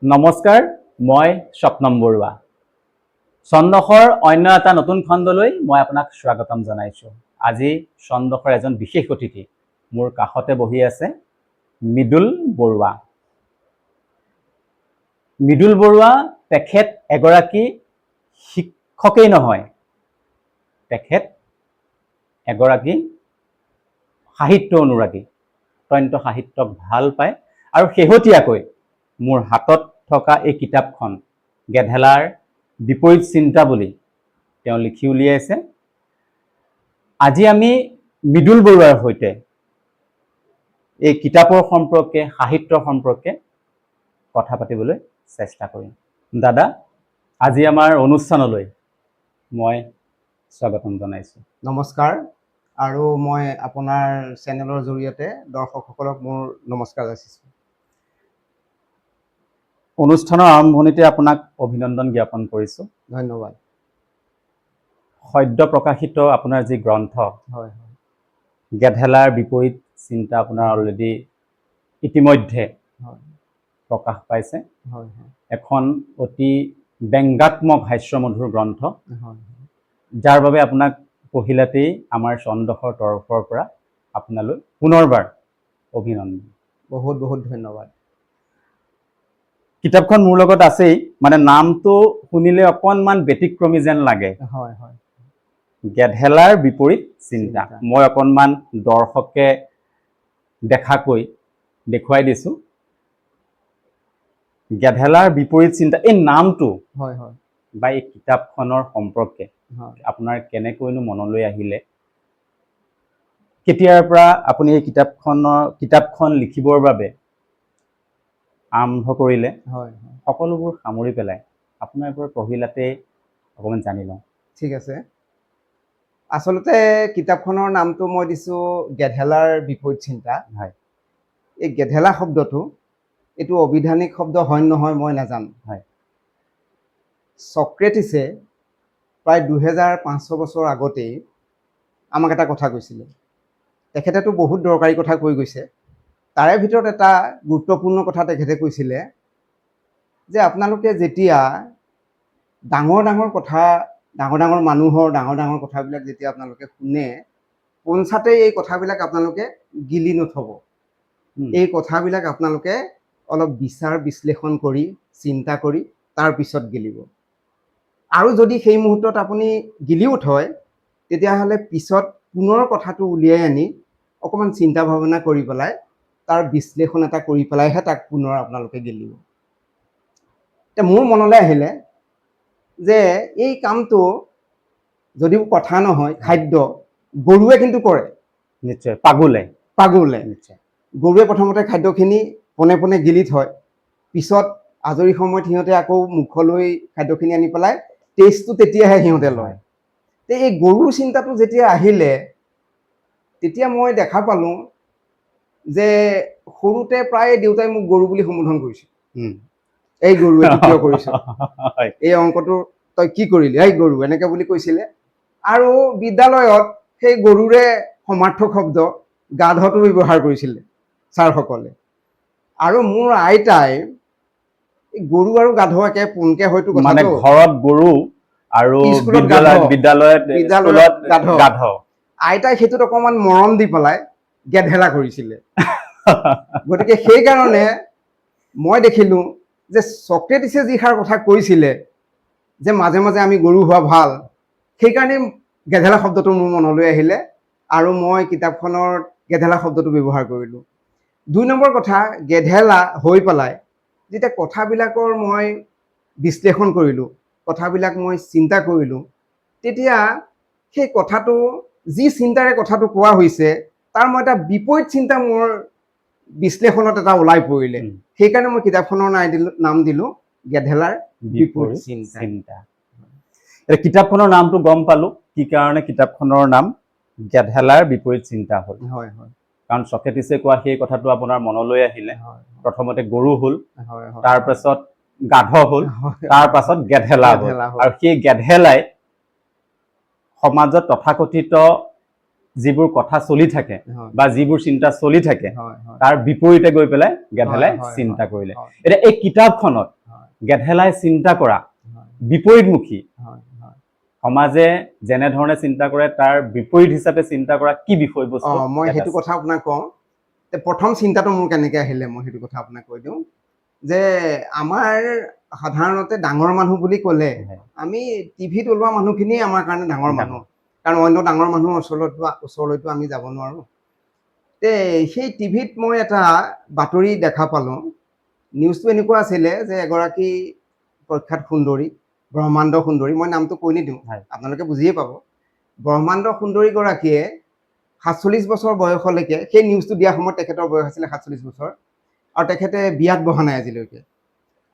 নমস্কাৰ, মই স্বপ্নম বৰুৱা। চন্দসৰ অন্য এটা নতুন খণ্ডলৈ মই আপোনাক স্বাগতম জনাইছোঁ। আজি চন্দসৰ এজন বিশেষ অতিথি মোৰ কাষতে বহি আছে, মৃদুল বৰুৱা। মৃদুল বৰুৱা তেখেত এগৰাকী শিক্ষকেই নহয়, তেখেত এগৰাকী সাহিত্য অনুৰাগী, অত্যন্ত সাহিত্যক ভাল পায় আৰু শেহতীয়াকৈ মোৰ হাতত থকা এই কিতাপখন গেধেলাৰ বিপৰীত চিন্তা বুলি তেওঁ লিখি উলিয়াইছে। আজি আমি মৃদুল বৰুৱাৰ সৈতে এই কিতাপৰ সম্পৰ্কে, সাহিত্যৰ সম্পৰ্কে কথা পাতিবলৈ চেষ্টা কৰিম। দাদা, আজি আমাৰ অনুষ্ঠানলৈ মই স্বাগতম জনাইছোঁ। নমস্কাৰ আৰু মই আপোনাৰ চেনেলৰ জৰিয়তে দৰ্শকসকলক মোৰ নমস্কাৰ যাচিছোঁ। অনুষ্ঠানৰ আৰম্ভণিতে আপোনাক অভিনন্দন জ্ঞাপন কৰিছোঁ। ধন্যবাদ। সদ্য প্ৰকাশিত আপোনাৰ যি গ্ৰন্থ হয় হয় গেধেলাৰ বিপৰীত চিন্তা, আপোনাৰ অলৰেডি ইতিমধ্যে প্ৰকাশ পাইছে। হয় হয় এখন অতি ব্যংগাত্মক হাস্যমধুৰ গ্ৰন্থ, হয় যাৰ বাবে আপোনাক পহিলাতেই আমাৰ চন্দসৰ তৰফৰ পৰা আপোনালৈ পুনৰবাৰ অভিনন্দন। বহুত বহুত ধন্যবাদ। কিতাপখন মোৰ লগত আছেই, মানে নামটো শুনিলে অকণমান ব্যতিক্ৰমী যেন লাগে, হয় হয় গেধেলাৰ বিপৰীত চিন্তা। চিন্তা। মই অকণমান দৰ্শকে দেখাকৈ দেখুৱাই দিছোঁ। গেধেলাৰ বিপৰীত চিন্তা, এই নামটো হয় হয় বা এই কিতাপখনৰ সম্পৰ্কে আপোনাৰ কেনেকৈনো মনলৈ আহিলে? কেতিয়াৰ পৰা আপুনি এই কিতাপখন লিখিবৰ বাবে আৰম্ভ কৰিলে? হয় হয় সকলোবোৰ সামৰি পেলাই আপোনাৰ পৰা পহিলাতে অকণমান জানি লওঁ। ঠিক আছে। আচলতে কিতাপখনৰ নামটো মই দিছোঁ গেধেলাৰ বিপৰীত চিন্তা। এই গেধেলা শব্দটো, এইটো অভিধানিক শব্দ হয় নহয় মই নাজানো। চক্ৰেটিছে প্ৰায় 2500 বছৰ আগতেই আমাক এটা কথা কৈছিলে। তেখেতেতো বহুত দৰকাৰী কথা কৈ গৈছে। তাৰে ভিতৰত এটা গুৰুত্বপূৰ্ণ কথা তেখেতে কৈছিলে যে আপোনালোকে যেতিয়া ডাঙৰ ডাঙৰ কথা, ডাঙৰ ডাঙৰ মানুহৰ ডাঙৰ ডাঙৰ কথাবিলাক যেতিয়া আপোনালোকে শুনে, পোনচাতেই এই কথাবিলাক আপোনালোকে গিলি নথব। এই কথাবিলাক আপোনালোকে অলপ বিচাৰ বিশ্লেষণ কৰি, চিন্তা কৰি তাৰপিছত গিলিব। আৰু যদি সেই মুহূৰ্তত আপুনি গিলিও থয়, তেতিয়াহ'লে পিছত পুনৰ কথাটো উলিয়াই আনি অকণমান চিন্তা ভাৱনা কৰি পেলাই, তাৰ বিশ্লেষণ এটা কৰি পেলাইহে তাক পুনৰ আপোনালোকে গিলিব। এতিয়া মোৰ মনলৈ আহিলে যে এই কামটো যদিও কথা নহয়, খাদ্য, গৰুৱে কিন্তু কৰে। নিশ্চয়, পাগুলে। পাগুলে। গৰুৱে প্ৰথমতে খাদ্যখিনি পোনে পোনে গিলি থয়। পিছত আজৰি সময়ত সিহঁতে আকৌ মুখলৈ খাদ্যখিনি আনি পেলাই টেষ্টটো তেতিয়াহে সিহঁতে লয়। তে এই গৰুৰ চিন্তাটো যেতিয়া আহিলে, তেতিয়া মই দেখা পালোঁ যে সৰুতে প্ৰায় দেউতাই মোক গৰু বুলি সম্বোধন কৰিছিল। "এই গৰু, এইটো কিয় কৰিছ? এই অংকটো তই কি কৰিলি? এই গৰু", এনেকে বুলি কৈছিলে। আৰু বিদ্যালয়ত সেই গৰুৰে সমাৰ্থক শব্দ গাধটো ব্যৱহাৰ কৰিছিলে ছাৰসকলে। আৰু মোৰ আইতাই এই গৰু আৰু গাধ একে পোনকে হয়তো মানে কথাটো ঘৰত গৰু আৰু স্কুলত বিদ্যালয়ত গাধ। বিদ্যালয়ত বিদ্যালয়ত স্কুলত গাধ। গাধ। আইতাই সেইটোত অকণমান মৰম দি পেলাই গেধেলা কৰিছিলে। গতিকে সেইকাৰণে মই দেখিলোঁ যে চক্ৰেটিছে যিষাৰ কথা কৈছিলে যে মাজে মাজে আমি গৰু হোৱা ভাল, সেইকাৰণে গেধেলা শব্দটো মোৰ মনলৈ আহিলে আৰু মই কিতাপখনৰ গেধেলা শব্দটো ব্যৱহাৰ কৰিলোঁ। 2 নম্বৰ কথা, গেধেলা হৈ পেলাই যেতিয়া কথাবিলাকৰ মই বিশ্লেষণ কৰিলোঁ, কথাবিলাক মই চিন্তা কৰিলোঁ, তেতিয়া সেই কথাটো, যি চিন্তাৰে কথাটো কোৱা হৈছে, তাৰ মই এটা বিপৰীত চিন্তা মোৰ বিশ্লেষণত এটা ওলাই পৰিলে। সেইকাৰণে মই কিতাপখনৰ নাম দিলোঁ গেধেলাৰ বিপৰীত চিন্তা। চিন্তা। এতিয়া কিতাপখনৰ নামটো গম পালো, কি কাৰণে কিতাপখনৰ নাম গেধেলাৰ বিপৰীত চিন্তা হ'ল। হয় হয় কাৰণ চক্ৰেটিছে কোৱা সেই কথাটো আপোনাৰ মনলৈ আহিলে। প্ৰথমতে গৰু হ'ল, হয় হয় তাৰ পাছত গাধ হ'ল, তাৰ পাছত গেধেলা হ'ল। গেধেলা হ'ল। আৰু সেই গেধেলাই সমাজত তথাকথিত যিবোৰ কথা চলি থাকে হয় বা যিবোৰ চিন্তা চলি থাকে হয় হয় তাৰ বিপৰীতে গৈ পেলাই গেধেলাই হয়, হয়, চিন্তা কৰিলে। হয়। এতিয়া এই কিতাপখনত হয়। গেধেলাই চিন্তা কৰা হয় বিপৰীতমুখী, হয় হয় সমাজে যেনেধৰণে চিন্তা কৰে তাৰ বিপৰীত হিচাপে চিন্তা কৰা কি বিষয়বস্তু মই ইয়াত সেইটো আছে? কথা আপোনাক কওঁ। তে প্ৰথম চিন্তাটো মোৰ কেনেকে আহিলে মই সেইটো কথা আপোনাক কৈ দিওঁ যে আমাৰ সাধাৰণতে ডাঙৰ মানুহ বুলি ক'লে আমি টিভিত ওলোৱা মানুহখিনিয়ে আমাৰ কাৰণে ডাঙৰ মানুহ, কাৰণ অন্য ডাঙৰ মানুহৰ ওচৰলৈতো আমি যাব নোৱাৰোঁ। তে সেই টিভিত মই এটা বাতৰি দেখা পালোঁ। নিউজটো এনেকুৱা আছিলে যে এগৰাকী প্ৰখ্যাত সুন্দৰী, ব্ৰহ্মাণ্ড সুন্দৰী, মই নামটো কৈ নিদিওঁ, আপোনালোকে বুজিয়ে পাব। ব্ৰহ্মাণ্ড সুন্দৰীগৰাকীয়ে 47 বছৰ বয়সলৈকে, সেই নিউজটো দিয়াৰ সময়ত তেখেতৰ বয়স আছিলে 47 বছৰ, আৰু তেখেতে বিয়াত বহা নাই আজিলৈকে।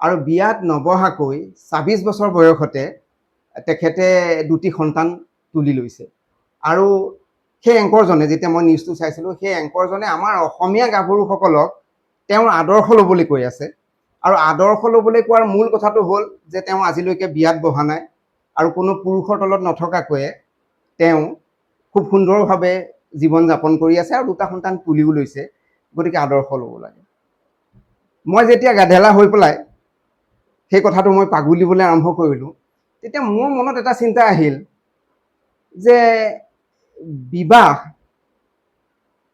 আৰু বিয়াত নবহাকৈ 26 বছৰ বয়সতে তেখেতে দুটি সন্তান তুলি লৈছে। আৰু সেই এংকৰজনে, যেতিয়া মই নিউজটো চাইছিলোঁ, সেই এংকৰজনে আমাৰ অসমীয়া গাভৰুসকলক তেওঁৰ আদৰ্শ ল'বলৈ কৈ আছে। আৰু আদৰ্শ ল'বলৈ কোৱাৰ মূল কথাটো হ'ল যে তেওঁ আজিলৈকে বিয়াত বহা নাই আৰু কোনো পুৰুষৰ তলত নথকাকৈয়ে তেওঁ খুব সুন্দৰভাৱে জীৱন যাপন কৰি আছে আৰু দুটা সন্তান তুলিও লৈছে, গতিকে আদৰ্শ ল'ব লাগে। মই যেতিয়া গাধেলা হৈ পেলাই সেই কথাটো মই পাগুলিবলৈ আৰম্ভ কৰিলোঁ, তেতিয়া মোৰ মনত এটা চিন্তা আহিল যে বিবাহ,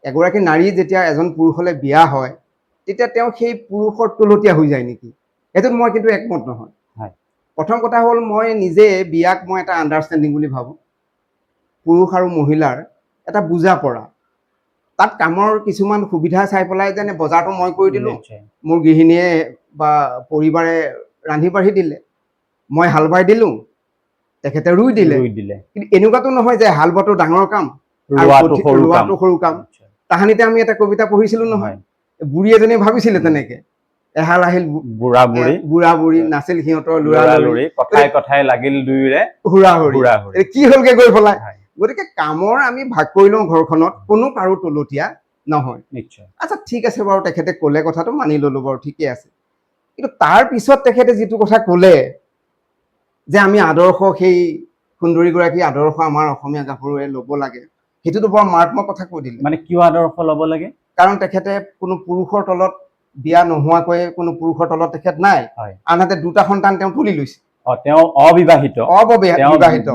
এগৰাকী নাৰী যেতিয়া এজন পুৰুষলৈ বিয়া হয় তেতিয়া তেওঁ সেই পুৰুষৰ তলতীয়া হৈ যায় নেকি? সেইটোত মই কিন্তু একমত নহয়। প্ৰথম কথা হ'ল মই নিজে বিয়াক মই এটা আণ্ডাৰষ্টেণ্ডিং বুলি ভাবোঁ, পুৰুষ আৰু মহিলাৰ এটা বুজা পৰা। তাত কামৰ কিছুমান সুবিধা চাই পেলাই যেনে বজাৰটো মই কৰি দিলোঁ, মোৰ গৃহিণীয়ে বা পৰিবাৰে ৰান্ধি বাঢ়ি দিলে, মই হাল বাই দিলোঁ, তেখেতে ৰুই দিলে। ৰুই দিলে। কিন্তু এনেকুৱাতো নহয় যে হাল বোৱাটো ডাঙৰ কাম আৰু ৰোৱাটো সৰু কাম। ৰোৱাটো সৰু কাম। তাহানিতে আমি এটা কবিতা পঢ়িছিলোঁ নহয়, বুঢ়ী এজনীয়ে ভাবিছিলে তেনেকে, এহাল আহিল বুঢ়া বুঢ়ী, বুঢ়া বুঢ়ী, নাছিল সিহঁতৰ ল'ৰা ল'ৰা লৰি, লৰি, কথাই কথাই লাগিল দুয়োৰে হুৰা হুৰি। হুৰা হুৰি। কি হ'লগে গৈ পেলাই? গতিকে কামৰ আমি ভাগ কৰি লওঁ ঘৰখনত, কোনো কাৰো তলতীয়া নহয়। আচ্ছা ঠিক আছে বাৰু, তেখেতে ক'লে কথাটো মানি ল'লো বাৰু, ঠিকে আছে। কিন্তু তাৰ পিছত তেখেতে যিটো কথা ক'লে যে আমি আদৰ্শ, সেই সুন্দৰীগৰাকী আদৰ্শ আমাৰ অসমীয়া গাভৰুৱে ল'ব লাগে, সেইটোতো বৰ মাৰাত্মক কথা কৈ দিলে। মানে কিয় আদৰ্শ ল'ব লাগে? কাৰণ তেখেতে কোনো পুৰুষৰ তলত বিয়া নোহোৱাকৈয়ে কোনো পুৰুষৰ তলত তেখেত নাই, আনহাতে দুটা সন্তান তেওঁ তুলি লৈছে। তেওঁ অবিবাহিত, তেওঁ অবিবাহিত,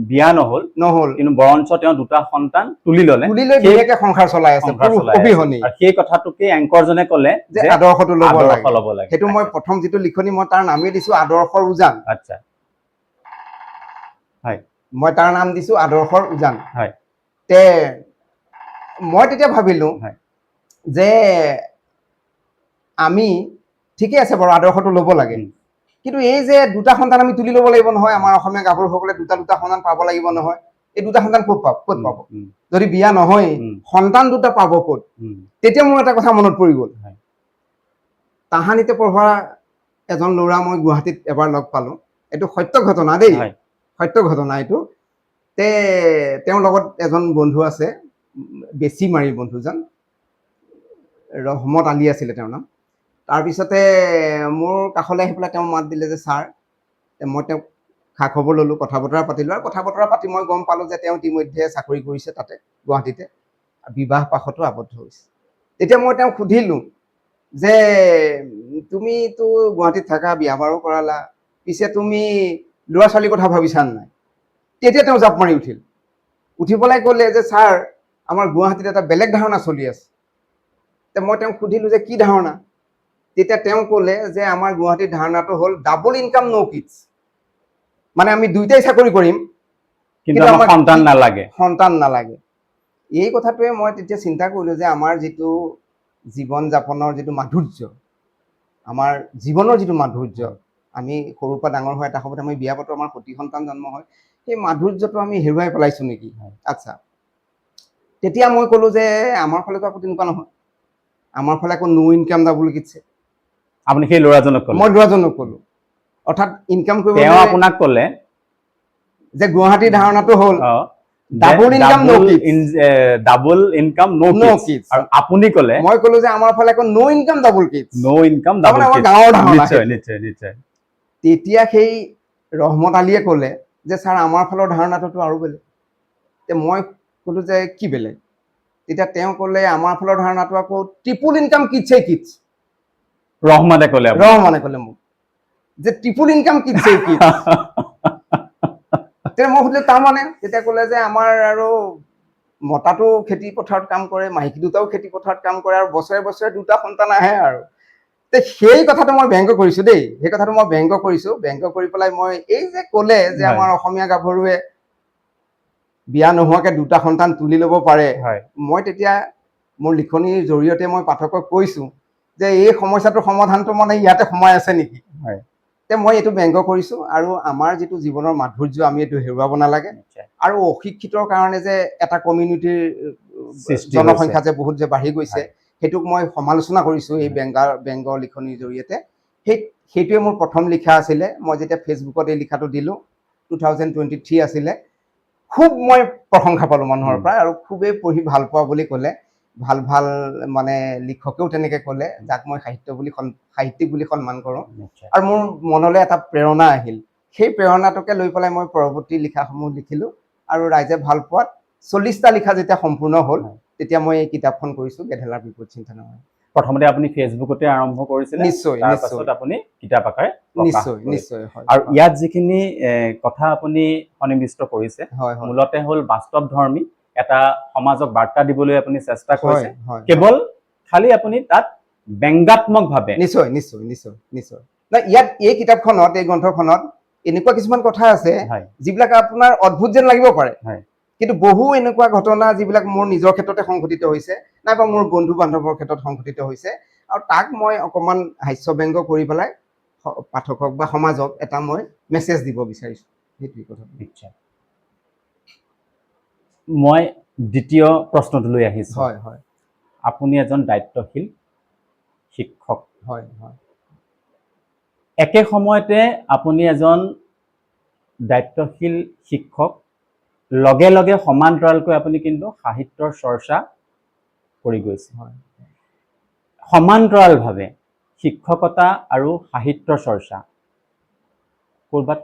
বিয়া নহ'ল, নহ'ল, কিন্তু বৰঞ্চ তেওঁ দুটা সন্তান তুলি ল'লে, তুলি লৈ ধুনীয়াকে সংসাৰ চলাই আছে সংসাৰ পুৰুষ চলাই আছে। অবিহনে। আৰু সেই কথাটোকে এংকৰজনে ক'লে যে আদৰ্শটো ল'ব আদৰ্শ লাগে, ল'ব লাগে। সেইটো মই প্ৰথম যিটো লিখনি মই তাৰ নামেই দিছো আদৰ্শৰ উজান। মই তাৰ নাম দিছো আদৰ্শৰ উজান। তে মই তেতিয়া ভাবিলো যে আমি ঠিকে আছে বাৰু আদৰ্শটো ল'ব লাগে, কিন্তু এই যে দুটা সন্তান আমি তুলি ল'ব লাগিব নহয়, আমাৰ অসমীয়া গাভৰুসকলে দুটা দুটা সন্তান পাব লাগিব নহয়, এই দুটা সন্তান ক'ত পাব, ক'ত পাব যদি বিয়া নহয়, সন্তান দুটা পাব ক'ত? তেতিয়া মোৰ এটা কথা মনত পৰি গ'ল। তাহানিতে পঢ়া এজন ল'ৰা মই গুৱাহাটীত এবাৰ লগ পালোঁ, এইটো সত্য ঘটনা দেই, সত্য ঘটনা এইটো। তে তেওঁৰ লগত এজন বন্ধু আছে, বেছি মাৰি বন্ধুজন, ৰহমত আলী আছিলে তেওঁৰ নাম। তাৰপিছতে মোৰ কাষলৈ আহি পেলাই তেওঁ মাত দিলে যে ছাৰ, মই তেওঁক খা খবৰ ল'লোঁ, কথা বতৰা পাতিলোঁ, আৰু কথা বতৰা পাতি মই গম পালোঁ যে তেওঁ ইতিমধ্যে চাকৰি কৰিছে তাতে গুৱাহাটীতে, বিবাহ পাশতো আবদ্ধ হৈছে। তেতিয়া মই তেওঁক সুধিলোঁ যে তুমিতো গুৱাহাটীত থাকা, বিয়া বাৰু কৰালা, পিছে তুমি ল'ৰা ছোৱালীৰ কথা ভাবিছা নাই? তেতিয়া তেওঁ জাপ মাৰি উঠিল, উঠি পেলাই ক'লে যে ছাৰ আমাৰ গুৱাহাটীত এটা বেলেগ ধাৰণা চলি আছে। তে মই তেওঁক সুধিলোঁ যে কি ধাৰণা? তেতিয়া তেওঁ ক'লে যে আমাৰ গুৱাহাটীৰ ধাৰণাটো হ'ল ডাবল ইনকাম ন' কিডছ, মানে আমি দুইটাই চাকৰি কৰিম কিন্তু আমাক সন্তান নালাগে, সন্তান নালাগে। এই কথাটোৱে মই তেতিয়া চিন্তা কৰিলোঁ যে আমাৰ যিটো জীৱন যাপনৰ যিটো মাধুৰ্য, আমাৰ জীৱনৰ যিটো মাধুৰ্য, আমি সৰুৰ পৰা ডাঙৰ হৈ এটা সময়ত আমি বিয়া পাতো, আমাৰ সতি সন্তান জন্ম হয়, সেই মাধুৰ্যটো আমি হেৰুৱাই পেলাইছোঁ নেকি? আচ্ছা, তেতিয়া মই ক'লোঁ যে আমাৰ ফালেতো আকৌ তেনেকুৱা নহয়, আমাৰ ফালে আকৌ ন' ইনকাম ডাবল কিডছে। আপুনি সেই ল'ৰাজনক ক'লে? মই ল'ৰাজনক ক'লো, অৰ্থাৎ ইনকাম কৰিব তেওঁ আপোনাক ক'লে যে গুৱাহাটীৰ ধাৰণাটো হ'ল double income no kids, double income no kids, আৰু আপুনি ক'লে, মই ক'লো যে আমাৰ ফালে আকৌ no income double kids, no income double kids, গাঁৱৰ ধাৰণা। নিশ্চয় নিশ্চয় নিশ্চয়। তেতিয়া সেই ৰহমত আলীয়ে ক'লে যে ছাৰ আমাৰ ফালৰ ধাৰণাটোতো আৰু বেলেগ। মই ক'লো যে কি বেলেগ? তেতিয়া তেওঁ ক'লে আমাৰ ফালৰ ধাৰণাটো আকৌ ট্ৰিপুল ইনকাম কিডছহে কিডছ। ৰহমানে ক'লে আপোনাক? ৰহমানে ক'লে মোক যে ট্ৰিপুল ইনকাম কিডছহে কিডছ। তেতিয়া মই সুধিলো তাৰমানে? তেতিয়া ক'লে যে আমাৰ আৰু মতাটো খেতি পথাৰত কাম কৰে, মাইকী দুটাও খেতি পথাৰত কাম কৰে, আৰু বছৰে বছৰে দুটা সন্তান আহে। আৰু তে সেই কথাটো মই ব্যংগ কৰিছো দেই, সেই কথাটো মই ব্যংগ কৰিছো। ব্যংগ কৰি পেলাই মই এই যে ক'লে যে আমাৰ অসমীয়া গাভৰুৱে বিয়া নোহোৱাকে দুটা সন্তান তুলি ল'ব পাৰে, মই তেতিয়া মোৰ লিখনিৰ জৰিয়তে মই পাঠকক কৈছো যে এই সমস্যাটোৰ সমাধানটো মানে ইয়াতে সোমাই আছে নেকি। তে মই এইটো ব্যংগ কৰিছো। আৰু আমাৰ যিটো জীৱনৰ মাধুৰ্য, আমি এইটো হেৰুৱাব নালাগে। আৰু অশিক্ষিতৰ কাৰণে যে এটা কমিউনিটিৰ সৃষ্টি জনসংখ্যা যে বহুত যে বাঢ়ি গৈছে, সেইটোক মই সমালোচনা কৰিছো এই ব্যংগ লিখনিৰ জৰিয়তে। সেইটোৱে মোৰ প্ৰথম লিখা আছিলে। মই যেতিয়া ফেচবুকত এই লিখাটো দিলোঁ, 2023 আছিলে, খুব মই প্ৰশংসা পালোঁ মানুহৰ পৰা আৰু খুবেই পঢ়ি ভাল পোৱা বুলি ক'লে। ভাল ভাল মানে লিখকেও তেনেকে ক'লে, যাক মই সাহিত্যিক বুলি সন্মান কৰোঁ। আৰু মোৰ মনলৈ এটা প্ৰেৰণা আহিল। সেই প্ৰেৰণাটোকে লৈ পেলাই মই পৰৱৰ্তী লিখাসমূহ লিখিলোঁ আৰু ৰাইজে ভাল পোৱাত 40টা লিখা যেতিয়া সম্পূৰ্ণ হ'ল, তেতিয়া মই এই কিতাপখন কৰিছোঁ, গেধেলাৰ বিপৰীত চিন্তা নহয়। প্ৰথমতে আপুনি ফেচবুকতে আৰম্ভ কৰিছিলে, নিশ্চয়। তাৰ নিশ্চয়। পাছত আপুনি কিতাপ আকাৰে প্ৰকাশ কৰিছে। নিশ্চয়, হয়। আৰু ইয়াত যিখিনি কথা আপুনি সন্নিৱিষ্ট কৰিছে, হয় হয় মূলতে হ'ল বাস্তৱধৰ্মী এটা সমাজক বাৰ্তা দিবলৈ আপুনি চেষ্টা কৰিছে। হয়। কেৱল খালি আপুনি তাত ব্যংগাত্মকভাৱে নিশ্চয় নিশ্চয় নিশ্চয় নিশ্চয় নাই, ইয়াত এই কিতাপখনত, এই গ্ৰন্থখনত এনেকুৱা কিছুমান কথা আছে যিবিলাক আপোনাৰ অদ্ভুত যেন লাগিব পাৰে, কিন্তু বহু এনেকুৱা ঘটনা যিবিলাক মোৰ নিজৰ ক্ষেত্ৰতে সংঘটিত হৈছে নাইবা মোৰ বন্ধু বান্ধৱৰ ক্ষেত্ৰত সংঘটিত হৈছে, আৰু তাক মই অকণমান হাস্য ব্যংগ কৰি পেলাই পাঠকক বা সমাজক এটা মই মেছেজ দিব বিচাৰিছোঁ, সেইটোৱে কথা। নিশ্চয়। মই দ্বিতীয় প্ৰশ্নটোলৈ আহিছোঁ। হয় হয় আপুনি এজন দায়িত্বশীল শিক্ষক। হয় হয় একে সময়তে আপুনি এজন দায়িত্বশীল শিক্ষক, লগে লগে সমান্তৰালকৈ আপুনি কিন্তু সাহিত্যৰ চৰ্চা কৰি গৈছে। সমান্তৰালভাৱে শিক্ষকতা আৰু সাহিত্য চৰ্চা ক'ৰবাত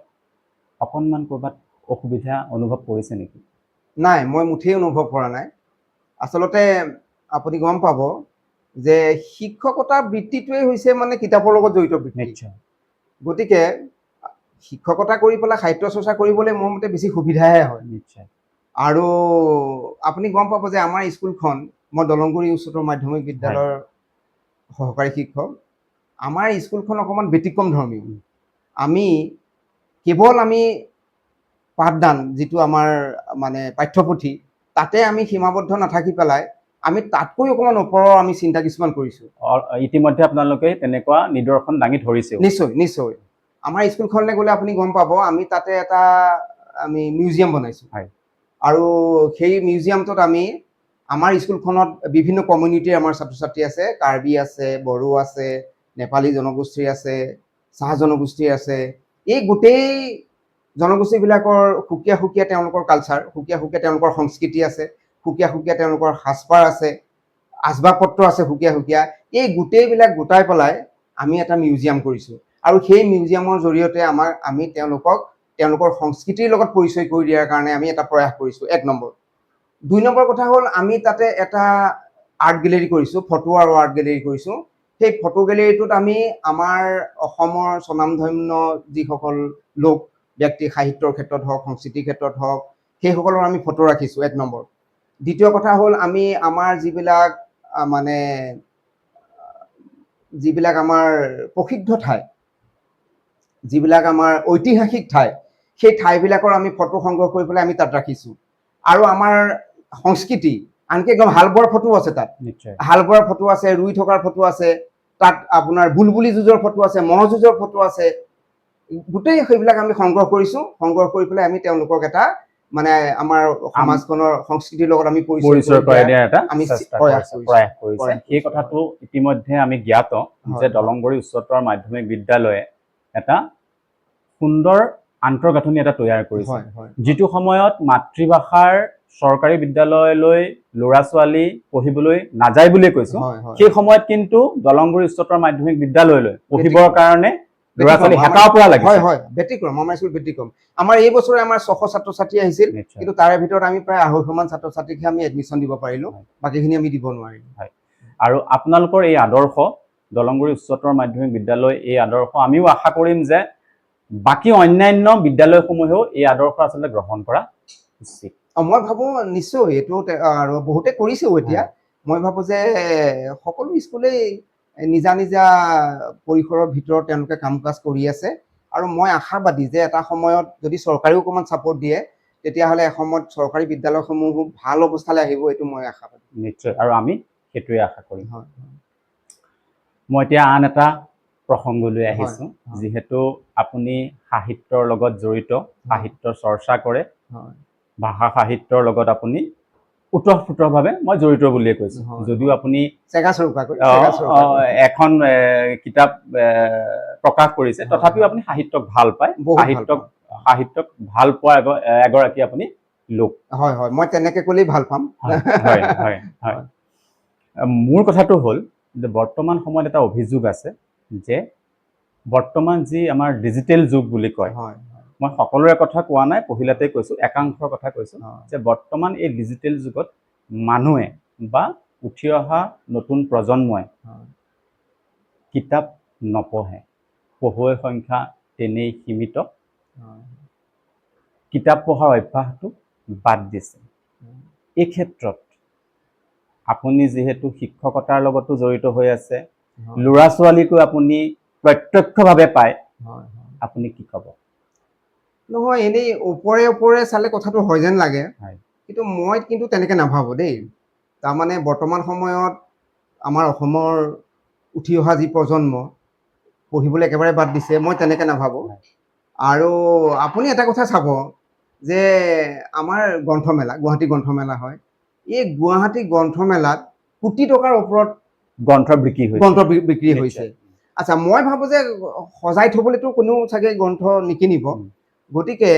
অকণমান ক'ৰবাত অসুবিধা অনুভৱ কৰিছে নেকি? নাই, মই মুঠেই অনুভৱ কৰা নাই। আচলতে আপুনি গম পাব যে শিক্ষকতা বৃত্তিটোৱেই হৈছে মানে কিতাপৰ লগত জড়িত বৃত্তি। গতিকে শিক্ষকতা কৰি পেলাই সাহিত্য চৰ্চা কৰিবলৈ মোৰ মতে বেছি সুবিধাহে হয়। আৰু আপুনি গম পাব যে আমাৰ স্কুলখন, মই দলংগুৰি উচ্চতৰ মাধ্যমিক বিদ্যালয়ৰ সহকাৰী শিক্ষক, আমাৰ স্কুলখন অকণমান ব্যতিক্ৰম ধৰ্মীয়। আমি কেৱল আমি পাঠদান যিটো আমাৰ মানে পাঠ্যপুথি, তাতে আমি সীমাবদ্ধ নাথাকি পেলাই আমি তাতকৈ অকণমান ওপৰৰ আমি চিন্তা কিছুমান কৰিছোঁ। ইতিমধ্যে আপোনালোকে তেনেকুৱা নিদৰ্শন দাঙি ধৰিছেও। নিশ্চয় নিশ্চয় আমাৰ স্কুলখনলৈ গ'লে আপুনি গম পাব, আমি তাতে এটা আমি মিউজিয়াম বনাইছোঁ। আৰু সেই মিউজিয়ামটোত আমি আমাৰ স্কুলখনত বিভিন্ন কমিউনিটিৰ আমাৰ ছাত্ৰ ছাত্ৰী আছে, কাৰ্বি আছে, বড়ো আছে, নেপালী জনগোষ্ঠীৰ আছে, চাহ জনগোষ্ঠীৰ আছে। এই গোটেই জনগোষ্ঠীবিলাকৰ সুকীয়া সুকীয়া তেওঁলোকৰ কালচাৰ, সুকীয়া সুকীয়া তেওঁলোকৰ সংস্কৃতি আছে, সুকীয়া সুকীয়া তেওঁলোকৰ সাজপাৰ আছে, আচবাব পত্ৰ আছে সুকীয়া সুকীয়া। এই গোটেইবিলাক গোটাই পেলাই আমি এটা মিউজিয়াম কৰিছোঁ আৰু সেই মিউজিয়ামৰ জৰিয়তে আমি তেওঁলোকক তেওঁলোকৰ সংস্কৃতিৰ লগত পৰিচয় কৰি দিয়াৰ কাৰণে আমি এটা প্ৰয়াস কৰিছোঁ, এক নম্বৰ। দুই নম্বৰ কথা হ'ল, আমি তাতে এটা আৰ্ট গেলেৰী কৰিছোঁ, ফটো আৰু আৰ্ট গেলেৰী কৰিছোঁ। সেই ফটো গেলেৰীটোত আমি আমাৰ অসমৰ স্বনামধন্য যিসকল লোক ব্যক্তি, সাহিত্যৰ ক্ষেত্ৰত হওক, সংস্কৃতিৰ ক্ষেত্ৰত হওক, সেইসকলৰ আমি ফটো ৰাখিছোঁ, এক নম্বৰ। দ্বিতীয় কথা হ'ল, আমি আমাৰ যিবিলাক মানে যিবিলাক আমাৰ প্ৰসিদ্ধ ঠাই, যিবিলাক আমাৰ ঐতিহাসিক ঠাই, সেই ঠাইবিলাকৰ আমি ফটো সংগ্ৰহ কৰি পেলাই আমি তাত ৰাখিছোঁ। আৰু আমাৰ সংস্কৃতি, আনকি একদম হাল বোৱাৰ ফটো আছে তাত। হাল বোৱাৰ ফটো আছে, ৰুই থকাৰ ফটো আছে, তাত আপোনাৰ বুলবুলি যুঁজৰ ফটো আছে, ম'হ যুঁজৰ ফটো আছে। গোটেই সেইবিলাক আমি সংগ্ৰহ কৰিছোঁ। সংগ্ৰহ কৰি পেলাই আমি তেওঁলোকক এটা মানে আমাৰ সমাজখনৰ সংস্কৃতিৰ লগত আমি পৰিচয় পৰিচয় কৰি কৰাই দিয়াৰ দিয়াৰ এটা আমি চেষ্টা প্ৰয়াস কৰিছে, কৰিছোঁ। প্ৰয়াস কৰিছে। প্ৰয়াস সেই কৰিছোঁ, কথাটো ইতিমধ্যে আমি জ্ঞাত যে দলংগুৰি উচ্চতৰ মাধ্যমিক বিদ্যালয়ে এটা সুন্দৰ আন্তঃগাঁথনি এটা তৈয়াৰ কৰিছে। হয় হয় যিটো সময়ত মাতৃভাষাৰ চৰকাৰী বিদ্যালয়লৈ ল'ৰা ছোৱালী পঢ়িবলৈ নাযায় বুলিয়ে কৈছো, হয় হয় সেই সময়ত কিন্তু দলংগুৰি উচ্চতৰ মাধ্যমিক বিদ্যালয়লৈ পঢ়িবৰ কাৰণে ল'ৰা ছোৱালী ব্যতিক্ৰম, হেতাও পৰা লাগিছে। হয় হয়, ব্যতিক্ৰম, আমাৰ স্কুল ব্যতিক্ৰম। আমাৰ এই বছৰে আমাৰ 600 ছাত্ৰ ছাত্ৰী আহিছিল, কিন্তু তাৰে ভিতৰত আমি প্ৰায় 250 মান ছাত্ৰ ছাত্ৰীকহে আমি এডমিশ্যন দিব পাৰিলোঁ, বাকীখিনি আমি দিব নোৱাৰিলোঁ। আৰু আপোনালোকৰ এই আদৰ্শ, দলংগুৰি উচ্চতৰ মাধ্যমিক বিদ্যালয় এই আদৰ্শ, আমিও আশা কৰিম যে বাকী অন্যান্য বিদ্যালয়সমূহেও এই আদৰ্শ আচলতে গ্ৰহণ কৰা উচিত। মই ভাবোঁ নিশ্চয় এইটো আৰু বহুতে কৰিছেও এতিয়া। মই ভাবোঁ যে সকলো স্কুলেই নিজা নিজা পৰিসৰৰ ভিতৰত তেওঁলোকে কাম কাজ কৰি আছে আৰু মই আশাবাদী যে এটা সময়ত যদি চৰকাৰেও অকণমান ছাপৰ্ট দিয়ে, তেতিয়াহ'লে এসময়ত চৰকাৰী বিদ্যালয়সমূহো ভাল অৱস্থালৈ আহিব, এইটো মই আশাবাদী। নিশ্চয়, আৰু আমি সেইটোৱে আশা কৰিম। হয়। মই এতিয়া আন এটা প্ৰসংগলৈ আহিছোঁ। যিহেতু আপুনি সাহিত্যৰ লগত জড়িত, সাহিত্য চৰ্চা কৰে, ভাষা সাহিত্যৰ লগত আপুনি ওতঃপ্ৰোতভাৱে মই জড়িত বুলিয়ে কৈছোঁ, যদিও আপুনি চেগা চৰুকাকৈ, চেগা চৰুকাকৈ। এখন কিতাপ প্ৰকাশ কৰিছে, তথাপিও আপুনি সাহিত্যক ভাল পায়। বহুত ভাল পাওঁ। সাহিত্যক ভাল পোৱা এগৰাকী আপুনি লোক। হয় হয়, মই তেনেকে ক'লেই ভাল পাম। হয় হয় হয় হয় মোৰ কথাটো হ'ল যে বৰ্তমান সময়ত এটা অভিযোগ আছে যে বৰ্তমান যি আমাৰ ডিজিটেল যুগ বুলি কয়, মই সকলোৰে কথা কোৱা নাই, পহিলাতে কৈছোঁ, একাংশৰ কথা কৈছোঁ, যে বৰ্তমান এই ডিজিটেল যুগত মানুহে বা উঠি অহা নতুন প্ৰজন্মই কিতাপ নপঢ়ে, পঢ়ুৱৈৰ সংখ্যা তেনেই সীমিত, কিতাপ পঢ়াৰ অভ্যাসটো বাদ দিছে। এই ক্ষেত্ৰত আপুনি যিহেতু শিক্ষকতাৰ লগতো জড়িত হৈ আছে, ল'ৰা ছোৱালীকো আপুনি প্ৰত্যক্ষভাৱে পায়, হয় হয় আপুনি কি ক'ব? নহয়, এনেই ওপৰে ওপৰে চালে কথাটো হয় যেন লাগে, কিন্তু মই কিন্তু তেনেকে নাভাবোঁ দেই। তাৰমানে বৰ্তমান সময়ত আমাৰ অসমৰ উঠি অহা যি প্ৰজন্ম পঢ়িবলৈ একেবাৰে বাদ দিছে, মই তেনেকে নাভাবোঁ। আৰু আপুনি এটা কথা চাব যে আমাৰ গ্ৰন্থমেলা, গুৱাহাটী গ্ৰন্থমেলা হয়, এই গুৱাহাটী গ্ৰন্থমেলাত কোটি টকাৰ ওপৰত গ্ৰন্থ বিক্ৰী হৈছে। গ্ৰন্থ বিক্ৰী হৈছে। আচ্ছা, মই ভাবোঁ যে সজাই থ'বলৈতো কোনো চাগে গ্ৰন্থ নিকিনিব, গতিকে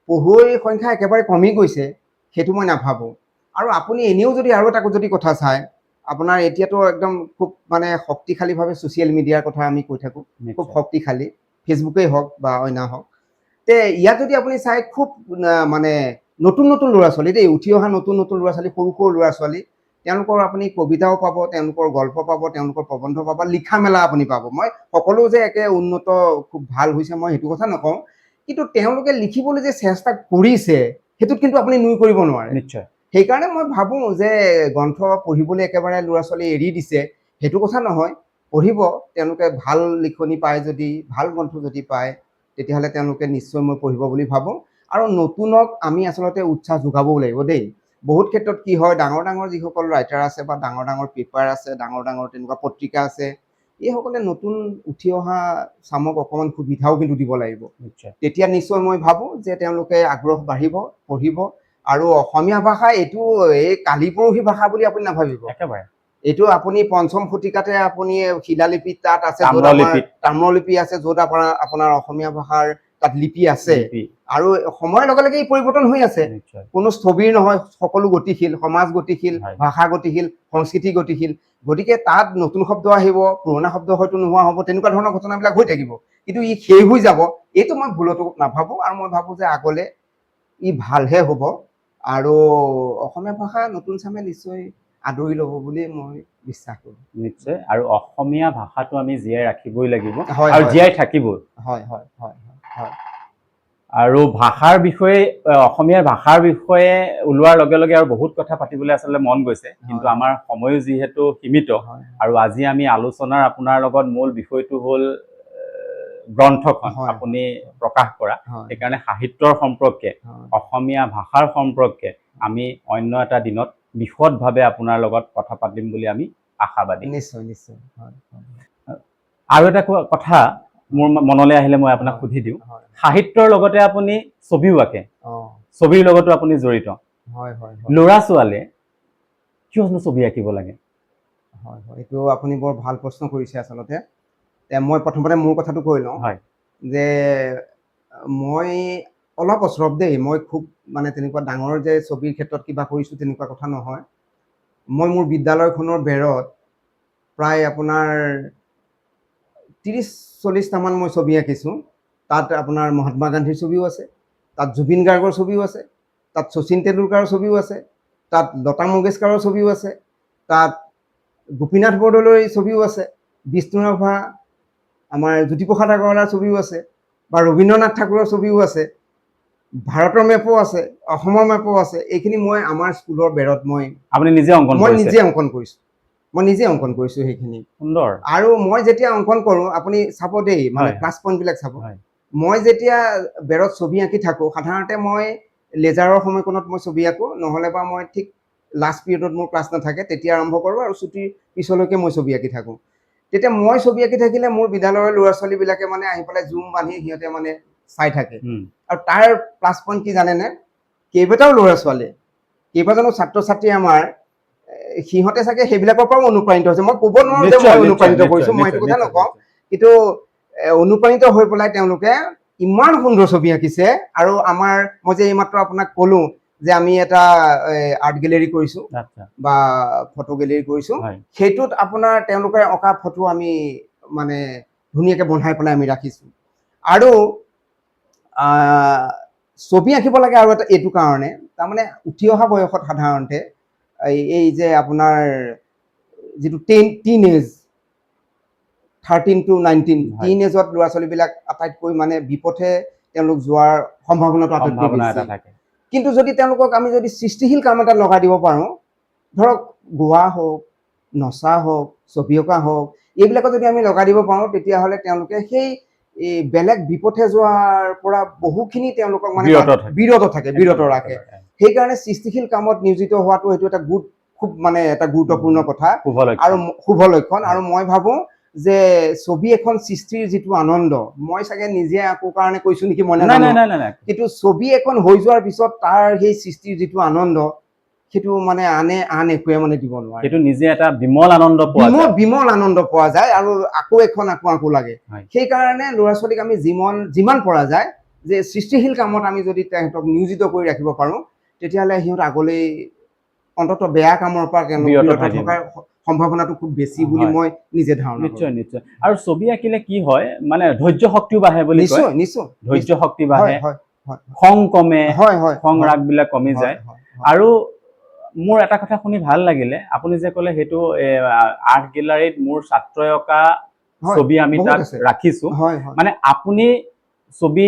পঢ়ুৱৈৰ সংখ্যা একেবাৰে কমি গৈছে সেইটো মই নাভাবোঁ। আৰু আপুনি এনেও যদি আৰু এটা যদি কথা চায়, আপোনাৰ এতিয়াতো একদম খুব মানে শক্তিশালীভাৱে ছ'চিয়েল মিডিয়াৰ কথা আমি কৈ থাকোঁ, খুব শক্তিশালী, ফেচবুকেই হওক বা অন্য হওক, তে ইয়াত যদি আপুনি চাই খুব মানে নতুন নতুন ল'ৰা ছোৱালী দেই, উঠি অহা নতুন নতুন ল'ৰা ছোৱালী, সৰু সৰু ল'ৰা ছোৱালী, তেওঁলোকৰ আপুনি কবিতাও পাব, তেওঁলোকৰ গল্প পাব, তেওঁলোকৰ প্ৰবন্ধ পাব, লিখা মেলা আপুনি পাব। মই সকলো যে একে উন্নত খুব ভাল হৈছে মই সেইটো কথা নকওঁ, কিন্তু তেওঁলোকে লিখিবলৈ যে চেষ্টা কৰিছে সেইটোত কিন্তু আপুনি নুই কৰিব নোৱাৰে। সেইকাৰণে মই ভাবোঁ যে গ্ৰন্থ পঢ়িবলৈ একেবাৰে ল'ৰা ছোৱালী এৰি দিছে সেইটো কথা নহয়। পঢ়িব তেওঁলোকে, ভাল লিখনি পায় যদি, ভাল গ্ৰন্থ যদি পায়, তেতিয়াহ'লে তেওঁলোকে নিশ্চয় মই পঢ়িব বুলি ভাবোঁ। আৰু নতুনক আমি আচলতে উৎসাহ যোগাবও লাগিব দেই। বহুত ক্ষেত্ৰত কি হয়, ডাঙৰ ডাঙৰ যিসকল ৰাইটাৰ আছে বা ডাঙৰ ডাঙৰ পেপাৰ আছে, ডাঙৰ ডাঙৰ তেনেকুৱা পত্ৰিকা আছে, এইসকলে নতুন উঠি অহা চামক অকণমান সুবিধাও কিন্তু দিব লাগিব। তেতিয়া নিশ্চয় মই ভাবোঁ যে তেওঁলোকে আগ্ৰহ বাঢ়িব, পঢ়িব। আৰু অসমীয়া ভাষা এইটো এই কালি পৰহি ভাষা বুলি আপুনি নাভাবিব। এইটো আপুনি পঞ্চম শতিকাতে আপুনি শিলালিপি তাত আছে, য'ত আমাৰ তাম্ৰলিপিত। তাম্ৰলিপি আছে, য'ত আপোনাৰ অসমীয়া ভাষাৰ তাত লিপি আছে। লিপি। আৰু সময়ৰ লগে লগে ই পৰিৱৰ্তন হৈ আছে। কোনো স্থবিৰ নহয়, সকলো গতিশীল, সমাজ গতিশীল, ভাষা গতিশীল, সংস্কৃতি গতিশীল। গতিকে তাত নতুন শব্দ আহিব, পুৰণা শব্দ হয়তো নোহোৱা হ'ব, তেনেকুৱা ধৰণৰ ঘটনাবিলাক হৈ থাকিব। কিন্তু ই শেষ হৈ যাব এইটো মই ভুলতো নাভাবোঁ। আৰু মই ভাবোঁ যে আগলে ই ভালহে হ'ব আৰু অসমীয়া ভাষা নতুন চামে নিশ্চয় আদৰি ল'ব বুলি মই বিশ্বাস কৰোঁ। নিশ্চয়, আৰু অসমীয়া ভাষাটো আমি জীয়াই ৰাখিবই লাগিব আৰু জীয়াই থাকিবই। হয় হয় হয় হয় হয় আৰু ভাষাৰ বিষয়ে, অসমীয়া ভাষাৰ বিষয়ে ওলোৱাৰ লগে লগে আৰু বহুত কথা পাতিবলৈ আচলতে মন গৈছে, কিন্তু আমাৰ সময়ো যিহেতু সীমিত, আৰু আজি আমি আলোচনাৰ আপোনাৰ লগত মূল বিষয়টো হ'ল গ্ৰন্থখন আপুনি প্ৰকাশ কৰা, সেইকাৰণে সাহিত্যৰ সম্পৰ্কে, অসমীয়া ভাষাৰ সম্পৰ্কে আমি অন্য এটা দিনত বিশদভাৱে আপোনাৰ লগত কথা পাতিম বুলি আমি আশাবাদী। নিশ্চয় নিশ্চয়, হয় হয় আৰু এটা কথা মোৰ মনলৈ আহিলে মই আপোনাক সুধি দিওঁ। সাহিত্যৰ লগতে আপুনি ছবিও আঁকে, ছবিৰ লগতো আপুনি জড়িত। হয় হয় হয় ল'ৰা ছোৱালীয়ে কিয়নো ছবি আঁকিব লাগে? হয় হয়, এইটো আপুনি বৰ ভাল প্ৰশ্ন কৰিছে আচলতে। মই প্ৰথমতে মোৰ কথাটো কৈ লওঁ যে মই অলপ অচৰপ দেই, মই খুব মানে তেনেকুৱা ডাঙৰ যে ছবিৰ ক্ষেত্ৰত কিবা কৰিছোঁ তেনেকুৱা কথা নহয়। মই মোৰ বিদ্যালয়খনৰ বেৰত প্ৰায় আপোনাৰ 30-40টামান মই ছবি আঁকিছোঁ। তাত আপোনাৰ মহাত্মা গান্ধীৰ ছবিও আছে, তাত জুবিন গাৰ্গৰ ছবিও আছে, তাত শচীন তেণ্ডুলকাৰৰ ছবিও আছে, তাত লতা মংগেশকাৰৰ ছবিও আছে, তাত গোপীনাথ বৰদলৈৰ ছবিও আছে, বিষ্ণু ৰাভা, আমাৰ জ্যোতিপ্ৰসাদ আগৰৱালাৰ ছবিও আছে, বা ৰবীন্দ্ৰনাথ ঠাকুৰৰ ছবিও আছে, ভাৰতৰ মেপো আছে, অসমৰ মেপো আছে। এইখিনি মই আমাৰ স্কুলৰ বেৰত মই আপুনি নিজে অংকন মই কৰিছে? নিজে অংকন কৰিছোঁ, মই নিজে অংকন কৰিছোঁ সেইখিনি। সুন্দৰ। আৰু মই যেতিয়া অংকন কৰোঁ, আপুনি চাব দেই, মানে প্লাছ পইণ্টবিলাক চাব। মই যেতিয়া বেৰত ছবি আঁকি থাকোঁ, সাধাৰণতে মই লেজাৰৰ সময়কণত মই ছবি আঁকো, নহ'লে বা মই ঠিক লাষ্ট পিৰিয়ডত মোৰ ক্লাছ নাথাকে তেতিয়া আৰম্ভ কৰোঁ আৰু ছুটিৰ পিছলৈকে মই ছবি আঁকি থাকোঁ। তেতিয়া মই ছবি আঁকি থাকিলে মোৰ বিদ্যালয়ৰ ল'ৰা ছোৱালীবিলাকে মানে আহি পেলাই জুম বান্ধি সিহঁতে মানে চাই থাকে। আৰু তাৰ প্লাছ পইণ্ট কি জানেনে? কেইবাটাও ল'ৰা ছোৱালীয়ে, কেইবাজনো ছাত্ৰ ছাত্ৰী আমাৰ, সিহঁতে চাগে সেইবিলাকৰ পৰাও অনুপ্ৰাণিত হৈছে। মই ক'ব নোৱাৰো যে মই অনুপ্ৰাণিত কৰিছোঁ, মই সেইটো কথা নকওঁ, কিন্তু অনুপ্ৰাণিত হৈ পেলাই তেওঁলোকে ইমান সুন্দৰ ছবি আঁকিছে। আৰু আমাৰ, মই যে এইমাত্ৰ আপোনাক ক'লো যে আমি এটা আৰ্ট গেলেৰী কৰিছোঁ বা ফটো গেলেৰী কৰিছোঁ, সেইটোত আপোনাৰ তেওঁলোকে অঁকা ফটো আমি মানে ধুনীয়াকৈ বনাই পেলাই আমি ৰাখিছোঁ। আৰু ছবি আঁকিব লাগে আৰু এটা এইটো কাৰণে, তাৰমানে উঠি অহা বয়সত সাধাৰণতে এই যে আপোনাৰ যিটো 10 teen age, 13 to 19, tin এজত ল'ৰা ছোৱালীবিলাক আটাইতকৈ মানে বিপথে তেওঁলোক যোৱাৰ সম্ভাৱনাটো আটাইতকৈ সম্ভাৱনা বেছি। এটা থাকে। কিন্তু যদি তেওঁলোকক আমি যদি সৃষ্টিশীল কাম এটা লগাই দিব পাৰোঁ, ধৰক গোৱা হওক, নচা হওক, ছবি অঁকা হওক, এইবিলাকত যদি আমি লগাই দিব পাৰোঁ, তেতিয়াহ'লে তেওঁলোকে সেই এই বেলেগ বিপথে যোৱাৰ পৰা বহুখিনি তেওঁলোকক মানে বিৰত থাকে। বিৰত থাকে, বিৰত ৰাখে। সেইকাৰণে সৃষ্টিশীল কামত নিয়োজিত হোৱাটো সেইটো এটা খুব মানে এটা গুৰুত্বপূৰ্ণ কথা শুভ লক্ষণ। আৰু শুভ লক্ষণ। আৰু মই ভাবোঁ যে ছবি এখন সৃষ্টিৰ যিটো আনন্দ, মই চাগে নিজে আঁকো কাৰণে কৈছো নেকি মই নাই। নাজানো, নাই নাই নাই নাই কিন্তু ছবি এখন হৈ যোৱাৰ পিছত তাৰ সেই সৃষ্টিৰ যিটো আনন্দ, সেইটো মানে আনে আন একোৱে মানে দিব নোৱাৰে। সেইটো নিজে এটা বিমল আনন্দ পোৱা বিমল যায়। বিমল আনন্দ পোৱা যায় আৰু আকৌ এখন আকৌ আকৌ লাগে। সেইকাৰণে ল'ৰা ছোৱালীক আমি যিমান যিমান পৰা যায় যে সৃষ্টিশীল কামত আমি যদি তেহেঁতক নিয়োজিত কৰি ৰাখিব পাৰোঁ, তেতিয়াহ'লে সিহঁত আগলৈ অন্ততঃ বেয়া কামৰ পৰা তেওঁলোক বিৰত বিৰত থাকিব। থকাৰ সম্ভাৱনাটো খুব বেছি বুলি মই নিজে ধাৰণা কৰোঁ। নিশ্চয় নিশ্চয়। আৰু ছবি আঁকিলে কি হয়, মানে ধৈৰ্য শক্তিও বাঢ়ে বুলি কয়। নিশ্চয় নিশ্চয় ধৈৰ্য শক্তি বাঢ়ে, হয় হয় খং কমে, হয় হয় খং ৰাগ বিলাক কমি যায়। হয়। আৰু মোৰ এটা কথা শুনি ভাল লাগিলে, আপুনি যে ক'লে সেইটো আৰ্ট গেলাৰীত মোৰ ছাত্ৰই অঁকা ছবি আমি বহুত তাত আছে। ৰাখিছো। হয় হয় মানে আপুনি ছবি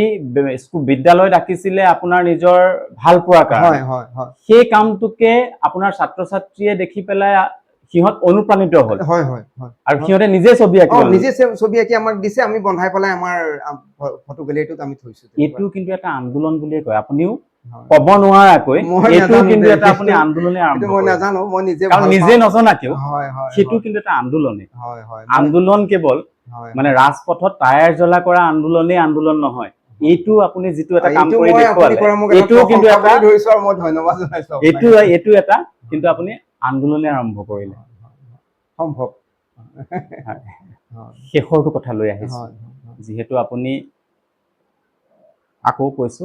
বিদ্যালয়ত আঁকিছিলে আপোনাৰ নিজৰ ভাল পোৱাৰ কাৰণে। হয় হয় হয় সেই কামটোকে আপোনাৰ ছাত্ৰ ছাত্ৰীয়ে দেখি পেলাই সিহঁত অনুপ্ৰাণিত হ'ল হয় হয় হয় আৰু সিহঁতে নিজে ছবি আঁকিব ল'লে। নিজে ছবি আঁকি আমাক দিছে, আমি বন্ধাই পেলাই আমাৰ ফটো গেলেৰীটোত আমি থৈছো। এইটো কিন্তু এটা আন্দোলন বুলিয়ে কয়, আপুনিও হয়। ক'ব নোৱাৰাকৈ মই এইটো নাজানো কিন্তু দেই, এটা আপুনি আন্দোলনে আৰম্ভ সেইটো মই কৰিলে। নাজানো, মই নিজে কাৰণ ভাল নিজে পাওঁ। নজনাকেও হয় হয় সেইটো কিন্তু এটা আন্দোলনে। হয় হয় আন্দোলন কেৱল মানে ৰাজপথত টায়াৰ জ্বলা কৰা আন্দোলনেই আন্দোলন নহয়। এইটো আপুনি যিটো এটা কাম এইটো কৰি মই আপুনি দেখুৱালে, কৰা মোক এটা এইটো কিন্তু প্ৰশংসা এটা বুলি ধৰিছো আৰু মই ধন্যবাদ জনাইছো আপোনাক। এইটো এটা কিন্তু আপুনি আন্দোলনে আৰম্ভ কৰিলে। সম্ভৱ। হয়। শেষৰটো কথা লৈ আহিছো। হয়। যিহেতু আপুনি, আকৌ কৈছো,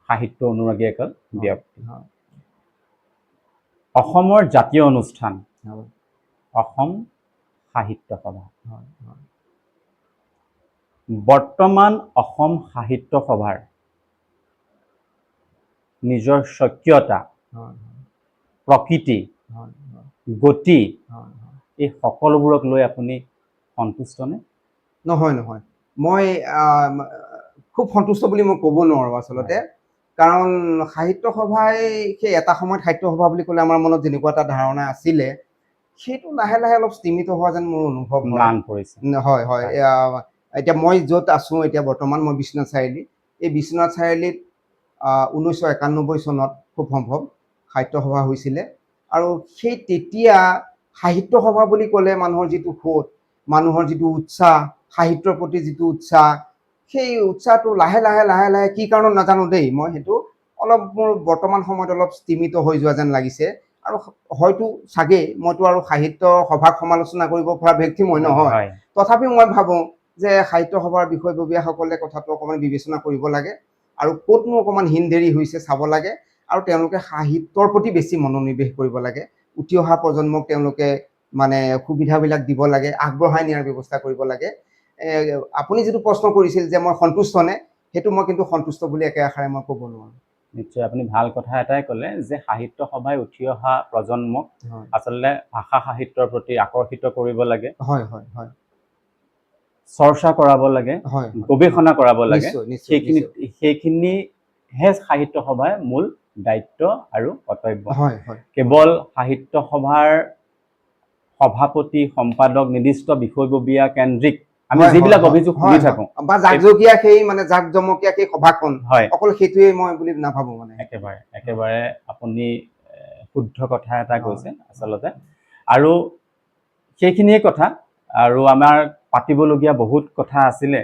সাহিত্য অনুৰাগী এজন ব্যক্তি, অসমৰ জাতীয় অনুষ্ঠান অসম সাহিত্য সভা, হয় হয় বৰ্তমান অসম সাহিত্য সভাৰ নিজৰ স্বকীয়তা, হয় প্ৰকৃতি, হয় হয় গতি, হয় হয় এই সকলোবোৰক লৈ আপুনি সন্তুষ্টনে? নহয় নহয়, মই খুব সন্তুষ্ট বুলি মই ক'ব নোৱাৰোঁ আচলতে। কাৰণ সাহিত্য সভাই সেই এটা সময়ত সাহিত্য সভা বুলি ক'লে আমাৰ মনত যেনেকুৱা এটা ধাৰণা আছিলে, সেইটো লাহে লাহে অলপ স্তিমিত হোৱা যেন মোৰ অনুভৱ হয়। ম্লান পৰিছে। হয় হয়। এতিয়া মই য'ত আছোঁ, এতিয়া বৰ্তমান মই বিশ্বনাথ চাৰিআলি, এই বিশ্বনাথ চাৰিআলিত 1991 চনত খুব সম্ভৱ সাহিত্য সভা হৈছিলে। আৰু সেই তেতিয়া সাহিত্য সভা বুলি ক'লে মানুহৰ যিটো সোঁত, মানুহৰ যিটো উৎসাহ, সাহিত্যৰ প্ৰতি যিটো উৎসাহ, সেই উৎসাহটো লাহে লাহে লাহে লাহে কি কাৰণত নাজানো দেই মই, সেইটো অলপ মোৰ বৰ্তমান সময়ত অলপ স্তিমিত হৈ যোৱা যেন লাগিছে। আৰু হয়তো চাগে মইতো আৰু সাহিত্য সভাক সমালোচনা কৰিব পৰা ব্যক্তি মই নহয়, তথাপি মই ভাবোঁ যে সাহিত্য সভাৰ বিষয়ববীয়াসকলে কথাটো অকণমান বিবেচনা কৰিব লাগে আৰু ক'তনো অকণমান হীন দেৰি হৈছে চাব লাগে আৰু তেওঁলোকে সাহিত্যৰ প্ৰতি বেছি মনোনিৱেশ কৰিব লাগে। উঠি অহা প্ৰজন্মক তেওঁলোকে মানে সুবিধাবিলাক দিব লাগে, আগবঢ়াই নিয়াৰ ব্যৱস্থা কৰিব লাগে। আপুনি যিটো প্ৰশ্ন কৰিছিল যে মই সন্তুষ্ট নে, সেইটো মই কিন্তু সন্তুষ্ট বুলি একে আষাৰে মই ক'ব নোৱাৰোঁ। নিশ্চয়, আপুনি ভাল কথা এটাই ক'লে যে সাহিত্য সভাই উঠি অহা প্ৰজন্মক আচলতে ভাষা সাহিত্যৰ প্ৰতি আকৰ্ষিত কৰিব লাগে, হয় হয় হয় চৰ্চা কৰাব লাগে, হয় হয় গৱেষণা কৰাব লাগে। নিশ্চয় নিশ্চয় সেইখিনি নিশ্চয়। সেইখিনিহে সাহিত্য সভাৰ মূল দায়িত্ব আৰু কৰ্তব্য। হয় হয় কেৱল সাহিত্য সভাৰ সভাপতি, সম্পাদক, নিৰ্দিষ্ট বিষয়ববীয়া কেন্দ্ৰিক আমি যিবিলাক অভিযোগ শুনি থাকো বা জাকজকীয়া সেই মানে জাকজমকীয়া সেই সভাখন, অকল সেইটোৱে মই বুলি নাভাবো মানে। একেবাৰে একেবাৰে, আপুনি শুদ্ধ কথা এটা কৈছে আচলতে। আৰু সেইখিনিয়ে কথা, আৰু আমাৰ পাতিবলগীয়া বহুত কথা আছিলে,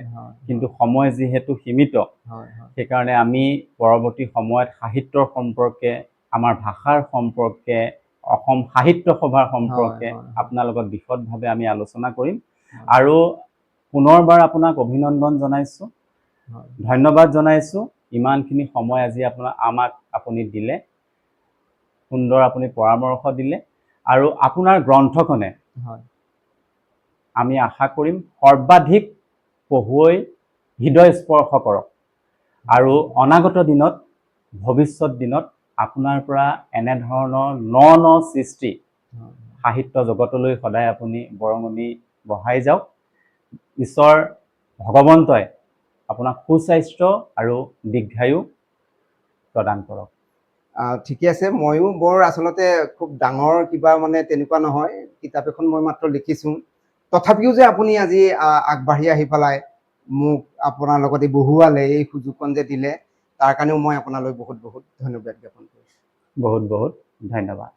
কিন্তু সময় যিহেতু সীমিত, হয় হয় সেইকাৰণে আমি পৰৱৰ্তী সময়ত সাহিত্যৰ সম্পৰ্কে, আমাৰ ভাষাৰ সম্পৰ্কে, অসম সাহিত্য সভাৰ সম্পৰ্কে হয়, হয়, হয়। আপোনাৰ লগত বিশদভাৱে আমি আলোচনা কৰিম। আৰু পুনৰবাৰ আপোনাক অভিনন্দন জনাইছোঁ, ধন্যবাদ জনাইছোঁ। ইমানখিনি সময় আজি আপোনাৰ আমাক আপুনি দিলে, সুন্দৰ আপুনি পৰামৰ্শ দিলে, আৰু আপোনাৰ গ্ৰন্থখনে আমি আশা কৰিম সৰ্বাধিক পঢ়ুৱৈ হৃদয় স্পৰ্শ কৰক, আৰু অনাগত দিনত, ভৱিষ্যত দিনত আপোনাৰ পৰা এনেধৰণৰ ন ন সৃষ্টি সাহিত্য জগতলৈ সদায় আপুনি বৰঙণি বঢ়াই যাওক। ঈশ্বৰ ভগৱন্তই আপোনাক সুস্বাস্থ্য আৰু দীৰ্ঘায়ু প্ৰদান কৰক। ঠিকে আছে। ময়ো বৰ আচলতে খুব ডাঙৰ কিবা মানে তেনেকুৱা নহয়, কিতাপ এখন মই মাত্ৰ লিখিছোঁ। তথাপিও যে আপুনি আজি আগবাঢ়ি আহি পেলাই মোক আপোনাৰ লগতে বহুৱালে, এই সুযোগকণ যে দিলে, তাৰ কাৰণেও মই আপোনালৈ বহুত বহুত ধন্যবাদ জ্ঞাপন কৰিছোঁ। বহুত বহুত ধন্যবাদ।